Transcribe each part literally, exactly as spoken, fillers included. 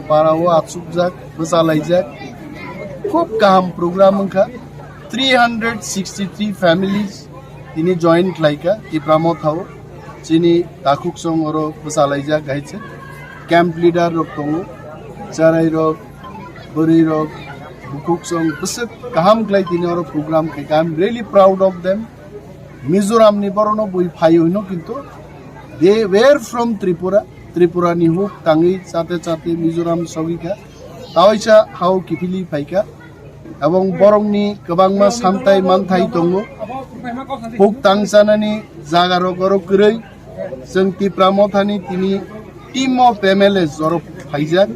Para o achukjak, bwchalaijak. Khub kaham program wngkha. Three hundred sixty three families tini join khlaikha Tipra Mothao. Chini takhuk song oro bwchalaijak hai se. Camp leader rok tongo, charai rok, bwrwi rok, bukhuk song bwswk kaham khlai tini oro program khaikha. I'm really proud of them. Mizoram ni borok no bui phaio hino kintu they were from Tripura. Tripura ni huk tangwi chate chate Mizoram sogwi kha. Tawaisa hao kiphilwi phaikha. Ebong borokni kwbangma samtai manthai tongo. Huk tang chanani jaga rok oro kwrwi. Chwng Tipra Mothani tini team of M L As oro phaijak.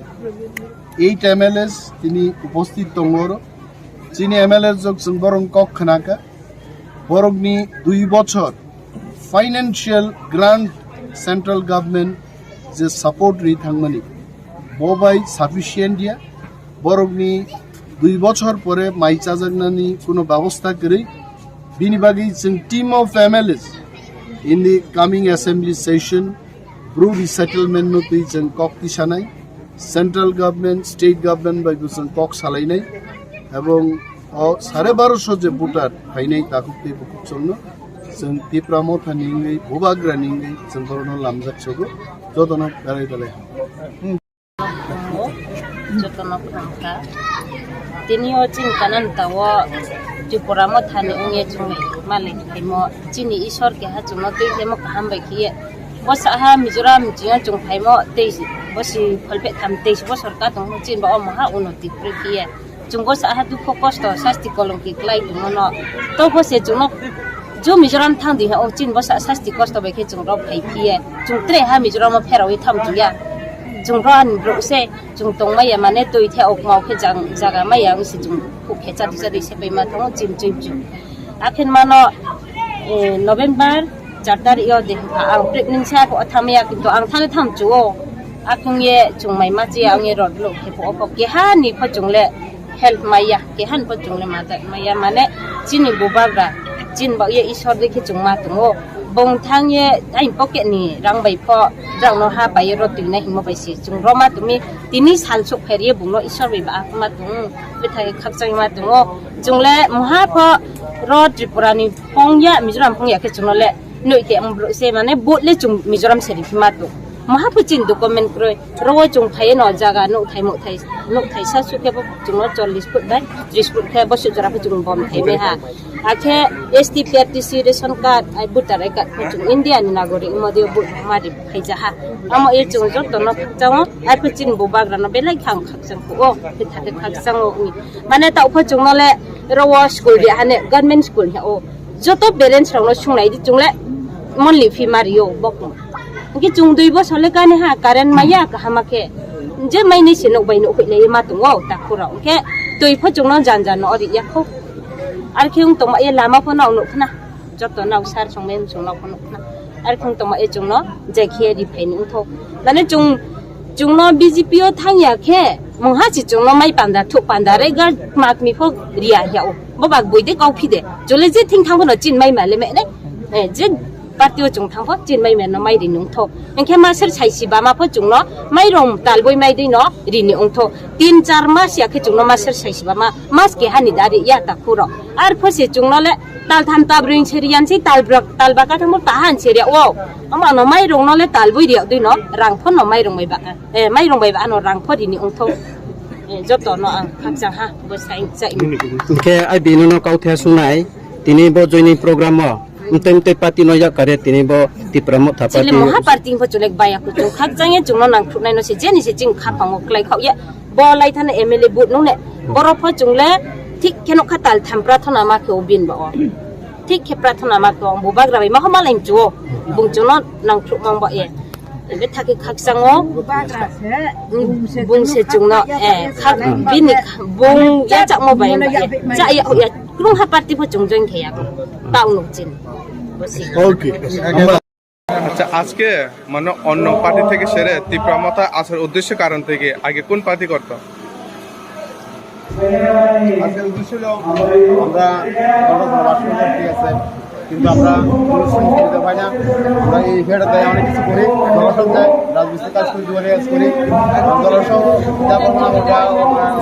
Eight M L As tini uposthit tongo oro. Chini M L As rok chwng borok kok khnakha. Borokni dui bochor financial grant central government je support ri thangmani, bo bai sufficient ya. Borokni dui bochor pore mai chajaknani kuno babostha kwrwi. Bini bagwi chwng team of M L As in the coming assembly session Bru resettlement no twi chwng kok tisanai, central government, state government bai bo chwng kok salainai, ebong o sare baroso je voter phainai takhuk tei bukhuk chwngno chwng Tipra Motha ni wngwi, Bubagra ni wngwi chwng borokno lamjak sogo, jotono belai belai hambai. Jotono kham kha. Tini o chini kanan ta o Tripura Motha ni wngya chwng malik phaimo chini Isor keha chwngno twi khaimo kaham bai khiye. Bo saha Mizoram chini chwng phaimo tei bosi pholphe tham tei bo sorkar tong chini ba o maha unnoti kwrwi khiye. Chwng bo saha dukho kosto sasti kolongki klai tongmano. To bo se chwngno jo Mizoram thang di ha o chini bo sa sasti kosto bai khe chwng rok phai khiye. Chwng tre ha Mizoram o pherawi tham tuya. Chwng ro ani bro se chwng tong maya mane twi the ok mau khe jang jaga maya wng se chwng khuk khe chadi chadi se bai ma tong chim chim chim. Akhin mano, eh, November char tarik yo de ha ang pregnancy ha ko thamya kintu ang thane tham chuo. Akhung ye chwng mai ma chi ang ye rod lo khe ko ko keha ni pho chwng le help maya, keha ni pho chwng le madat maya mane chini bubagra chin ba ye Isor de khe chwng ma tongo. Bong thang ye ai pocket ni rang bai pho rang no ha pai ro twi na himo bai si chwng ro ma tumi tini sal sok pher ye bung no Isor bai ba ma tong. Bwthai khakchangma tongo. Chwng le moha pho ro Tripura ni phong ya, Mizoram phong ya khe chwngno le noi te ang bro se mane vote le chwng Mizoram se ri ma tong. Moha pho chin document kroi. Ro o chwng phai no jaga no thai mo thai, no thai sa su khe bo chwngno chollish foot bai tris foot khe bo su jora pho chwng bom thai me ha. Akhe S T, P R T C, ration card, ai voter I card pho chwng India ni nagorik mo dio vote ma ri phai ja ha. Amo e chwng joto no chang o, ai pho chin bubagra no belai khang khakchang phu o, khe thate khakchang o uni. Mane ta upha chwngno le ro o school ri hane government school he o. Joto parents rok no sungnai di chwng le monthly fee ma ri o bok. Hwnkhe chwng dui bosor le kani ha current maya kahama khe. Je mai ni se nok bai nok hoi le ma tongo ta khura. Hwnkhe twi pho chwngno jan jan no ri ya kho. Ar khe wng tongma ye lama pho nao nuk khna. Joto nao sar song mai wng song nao pho nuk khna. Ar khung tongma e chwngno jai khe ri phai ni wngthok. Mane chwng, chwngno B J P o thang ya khe, mungha si chwngno mai panda, thuk panda, re ga mak mi pho ri ya ya o. Bo bak bui de kau phi de. Chole je thing thang pho no chin mai ma le me ne. Eh, je party o chwng thang pho chin mai ma no mai ri ni wngthok. Hwnkhe ma ser sai si ba ma pho chwngno mai rong tal boi mai de no ri ni wngthok. Tin char mas ya khe chwngno ma ser sai si ba ma, mas keha ni da ri ya ta khuro. Ar pho se chwngno le tal tham ta brwi se ri yan si tal brak, tal baka thang pho tahan se ri ya o. Ama no mai rong no le tal bui ri ya dui no rang pho no mai rong bai ba. Eh, mai rong bai ba ano rang pho ri ni wngthok. Eh, joto no ang khakchang ha bo sai chai. Hwnkhe ai bini no kau the sunai tini bo joining program o. Mtei mtei party no yak kare tini bo Tipra Motha chile party. Moha party pho chulek baya kuchung khakchang ye chwngno nang thuknai no se jeni se ching khapang o klai khao ye. Bo lai thana M L A vote nung ne. Borok pho chwng le thik khe nokha tal tham prathona ma khe o bin ba o. Thik khe prathona ma khe o bubagra bai ma ho malai mchu o. Bung chwngno nang thuk mang ba ye. Ebe thake khakchang o. Bung se chwngno, eh, khak bini bung ya chak mo bai ba ye. Cha ya ya. Krung ha party pho chwng join khe ya. Tau nuk chin. Okay. আচ্ছা, আজকে মানে অন্য পার্টি থেকে সেরে ত্রিপুরা মথা আসার উদ্দেশ্য কারণ থেকে আগে কোন পার্টি করতো? আজকের উদ্দেশ্য হলো আমরা গণতন্ত্র রাষ্ট্র, ঠিক আছে, কিন্তু আমরা কোনো সুযোগ সুবিধা পাই না। আমরা এই ফেরত দেয় অনেক কিছু করি, জনসংখ্যায় রাজমিস্ত্রি কাজ করি, দুয়ারে কাজ করি। জনসংখ্যা যেমন আমরা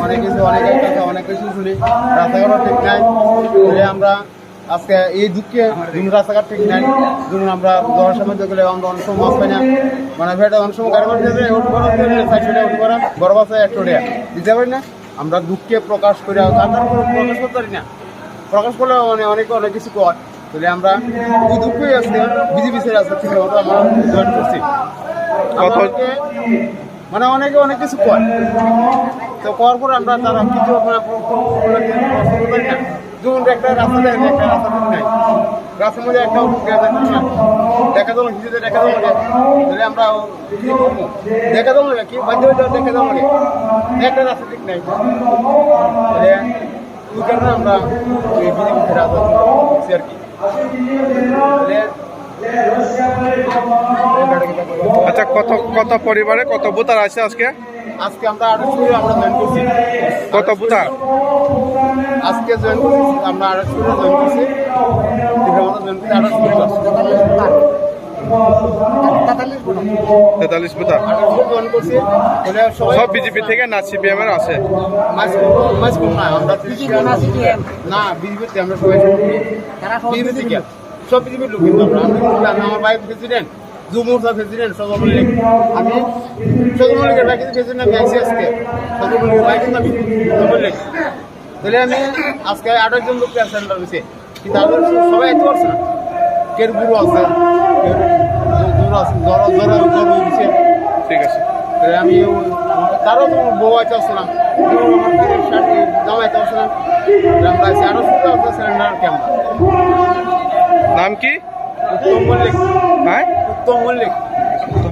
অনেক কিছু, অনেক কিছু, অনেক কিছু শুনি, রাস্তাঘাটও ঠিক নাই। তাহলে আমরা আজকে এই দুঃখে যেমন রাস্তাঘাট ঠিক নাই, যেমন আমরা জনসভায় গেলে আমরা অনেক সময় মাছ পাই না, মানে ফেরত অনেক সময় গাড়ি ভাড়া দিয়ে দেয়, অটো ভাড়া দিয়ে দেয়, চারশো টাকা অটো ভাড়া, বড় বাসে একশো টাকা দিতে পারি না। আমরা দুঃখে প্রকাশ করে, তারপর প্রকাশ করতে পারি না। প্রকাশ করলে মানে অনেকে অনেক কিছু কয়। তাহলে আমরা ওই দুঃখই আজকে বিজেপি স্যার আছে, ঠিক মতো আমরা জয়েন করছি। কত? আমাদেরকে মানে অনেকে অনেক কিছু কয়, তো করার পর আমরা তারা কিছু মানে কোনো, কোনো, কোনো দিন প্রশ্ন করি না। যেমন একটা রাস্তা দেয়, একটা রাস্তা ঠিক নাই, রাস্তার মধ্যে একটা দেখা যাচ্ছে না, দেখা গেল হিসেবে দেখা গেল না, তাহলে আমরা কি করবো? দেখা গেল না কি, বাধ্য হয়ে দেখা গেল না, একটা রাস্তা ঠিক নাই। তাহলে ওই কারণে আমরা এই বিজেপি রাজনীতি করছি আর কি। তাহলে আচ্ছা, কত কত পরিবারে কত ভোটার আছে আজকে? আজকে আমরা আঠাশ করে আমরা জয়েন করছি। কত ভোটার? আজকে জয়েন করছি আমরা আঠাশ করে জয়েন করছি। আমরা জয়েন করছি আঠাশ করে। তেতাল্লিশ ভোটার। আঠাশ করে জয়েন করছি। তাহলে সবাই সব বিজেপি থেকে না সিপিএম এর আছে? মাঝ, মাঝ কোন না, আমরা বিজেপি না সিপিএম? না, বিজেপি তে আমরা সবাই বিজেপি থেকে। সব বিজেপির লোক কিন্তু আমরা। আমি, আমি, আমার ভাই প্রেসিডেন্ট, যুব মোর্চা প্রেসিডেন্ট সজল মল্লিক। আমি সজল মল্লিকের ভাই কিন্তু প্রেসিডেন্ট, আমি আইসি আজকে। সজল মল্লিকের ভাই কিন্তু আমি যুব মল্লিক। তাহলে আমি আজকে আঠাশ জন লোক সেন্টার হয়েছে, কিন্তু আমরা সবাই আইতে পারছে না। কেউ বুড়ো আছে, কেউ দূর আছে, জ্বর, জ্বর, জ্বর হয়ে গেছে। ঠিক আছে। তাহলে আমি তারও তো বউ আইতে পারছে না, কেউ আমার জামাই আইতে পারছে না। আমরা আছি আরো সুবিধা আছে সেন্টার ক্যাম্প। নাম কি? উত্তম মল্লিক। হ্যাঁ? উত্তম মল্লিক।